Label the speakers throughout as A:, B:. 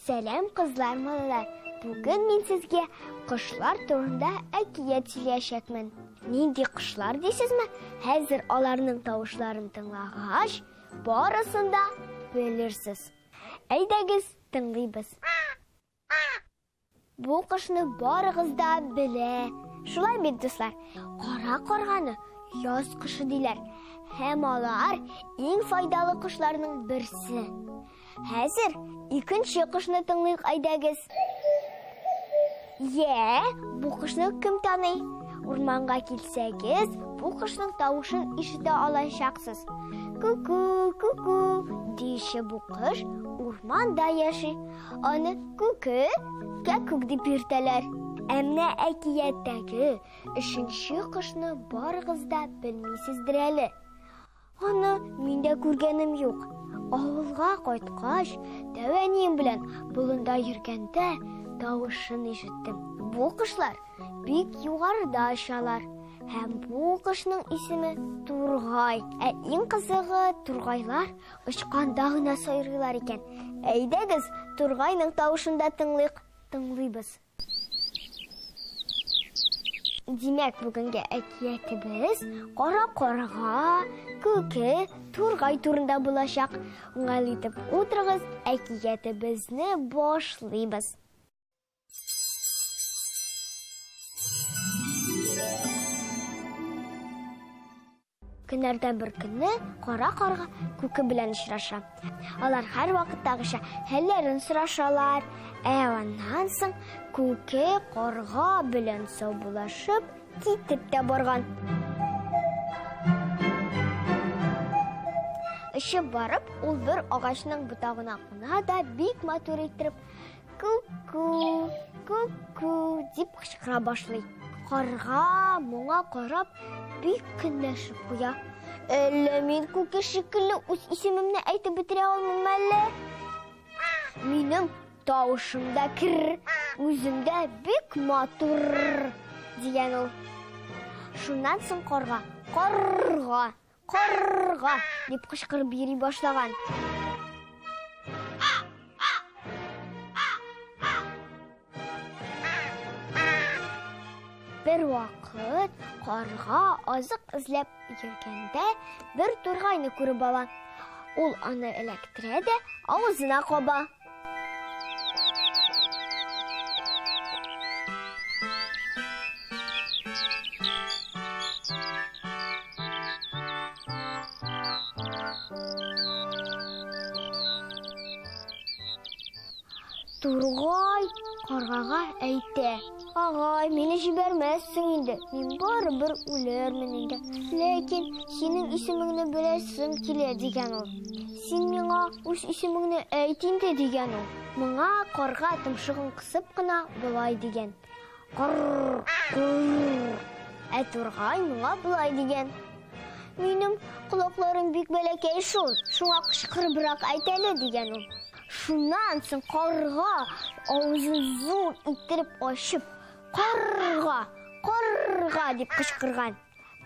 A: Сәлам, кызлар, малайлар! Бүген мин сезгә кошлар турында әкият сөйләячәкмен. Нинди кошлар дисезме? Хәзер аларның тавышларын тыңлагач, барысын да белерсез. Әйдәгез, тыңлыйбыз. Бу кошны барыгыз да белә. Шулай бит, дуслар? Кара карганы яз кошы диләр. Һәм алар иң файдалы кошларның берсе. Хәзер икенче кошны тыңлыйк, әйдәгез. Йә, бу кошны кем таный? Урманга килсәгез, бу кошның тавышын ишетә алачаксыз. Ку-ку, ку-ку, диюче бу кош урманда яши. Аны күке, кәкүк дип йөртәләр. Ә менә әкияттәге өченче кошны барыгыз да белмисездер әле. Аны мин дә күргәнем юк. Авылга кайткач, дәү әнием белән болында йөргәндә тавышын ишеттем. Бу кошлар бик югарыда очалар. Һәм бу кошның исеме Тургай. Ә иң кызыгы, тургайлар Очканда гына сайрыйлар икән. Әйдәгез, тургайның тавышын да тыңлыйк. Тыңлыйбыз. Димәк, бүгенге әкиятебез кара карга, күке, тургай турында булачак. Уңайлы итеп утырыгыз, әкиятебезне башлыйбыз. Көннәрдән бер көнне кара карга күке белән очраша. Алар һәрвакыттагыча хәлләрен сорашалар. Ә аннан соң күке карга белән саубуллашып китеп тә барган. Очып барып, ул бер агачның ботагына куна да бик матур иттереп Ку-ку, ку-ку дип кычкыра башлый. Карга моңа карап бик көнләшеп куя. Әллә мин күке шикелле үз исемемне әйтеп бетерә алмыйм әллә? Минем тавышым да кер, үзем дә бик матур, дигән ул. Шуннан соң карга, карга Карга! дип кычкырып йөри башлаган. Бер вакыт карга азык эзләп йөргәндә бер тургайны күреп ала. Ул аны эләктерә дә авызына каба. Тургай каргага әйтә. Агай, мине җибәрмәссең инде. Мин барыбер үләрмен инде. Ләкин синең исемеңне беләсем килә, дигән ул. Син миңа үз исемеңне әйт инде, дигән ул. Моңа карга томшыгын кысып кына болай дигән. Кыр, кыр. Ә тургай моңа болай дигән. Минем колакларым бик бәләкәй шул, шуңа кычкырыбрак әйт әле, дигән ул. Шуннан соң карга авызын зур иттереп ачып, карга, карга дип кычкырган.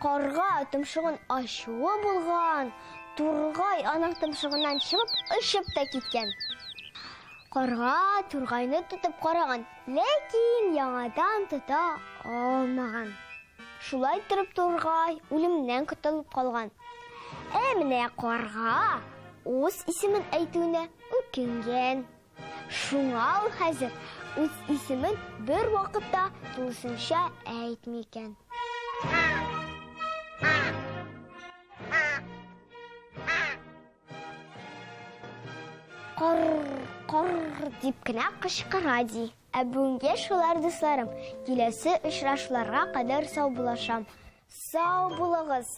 A: Карга томшыгын ачуы булган, тургай аның томшыгыннан чыгып очып та киткән. Карга тургайны тотып караган, ләкин яңадан тота алмаган. Шулай торып тургай үлемнән котылып калган. Ә менә карга үз исемен әйтүенә үкенгән. Шуңа ул хәзер үз исемен бер вакытта тулысынча әйтми икән. Кар, кар дип кенә кычкыра ди. Ә бүгенгә шулар, дусларым. Киләсе очрашуларга кадәр саубуллашам. Сау булыгыз!